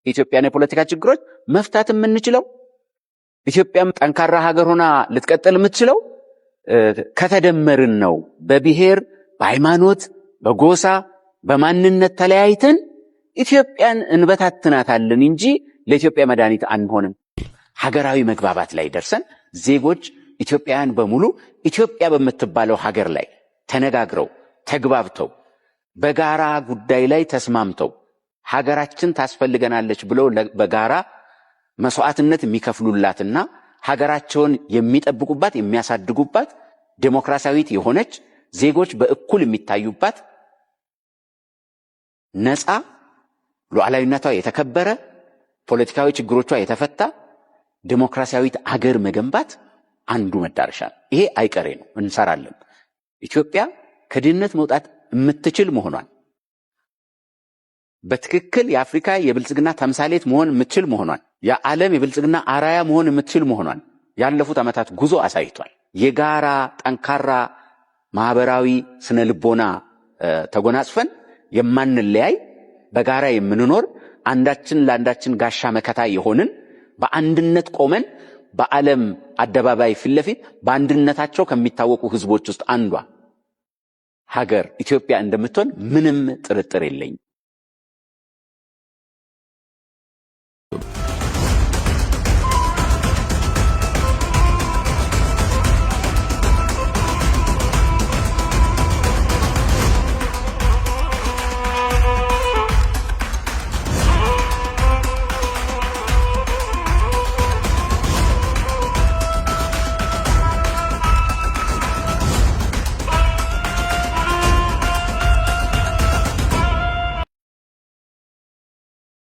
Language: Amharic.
የኢትዮጵያን የፖለቲካ ችግሮች መፍታት የምንችለው፣ ኢትዮጵያም ጠንካራ ሀገር ሆና ልትቀጥል የምትችለው ከተደመርን ነው። በብሔር፣ በሃይማኖት፣ በጎሳ፣ በማንነት ተለያይተን ኢትዮጵያን እንበታትናታለን እንጂ ለኢትዮጵያ መድኃኒት አንሆንም። ሀገራዊ መግባባት ላይ ደርሰን ዜጎች ኢትዮጵያውያን በሙሉ ኢትዮጵያ በምትባለው ሀገር ላይ ተነጋግረው፣ ተግባብተው፣ በጋራ ጉዳይ ላይ ተስማምተው፣ ሀገራችን ታስፈልገናለች ብለው በጋራ መስዋዕትነት የሚከፍሉላትና ሀገራቸውን የሚጠብቁባት፣ የሚያሳድጉባት፣ ዴሞክራሲያዊት የሆነች፣ ዜጎች በእኩል የሚታዩባት፣ ነፃ፣ ሉዓላዊነቷ የተከበረ፣ ፖለቲካዊ ችግሮቿ የተፈታ ዴሞክራሲያዊት አገር መገንባት አንዱ መዳረሻ ነው። ይሄ አይቀሬ ነው፣ እንሰራለን። ኢትዮጵያ ከድህነት መውጣት የምትችል መሆኗን፣ በትክክል የአፍሪካ የብልጽግና ተምሳሌት መሆን የምትችል መሆኗን፣ የዓለም የብልጽግና አራያ መሆን የምትችል መሆኗን ያለፉት ዓመታት ጉዞ አሳይቷል። የጋራ ጠንካራ ማህበራዊ ስነ ልቦና ተጎናጽፈን የማንለያይ፣ በጋራ የምንኖር፣ አንዳችን ለአንዳችን ጋሻ መከታ የሆንን፣ በአንድነት ቆመን በዓለም አደባባይ ፊት ለፊት በአንድነታቸው ከሚታወቁ ህዝቦች ውስጥ አንዷ ሀገር ኢትዮጵያ እንደምትሆን ምንም ጥርጥር የለኝም።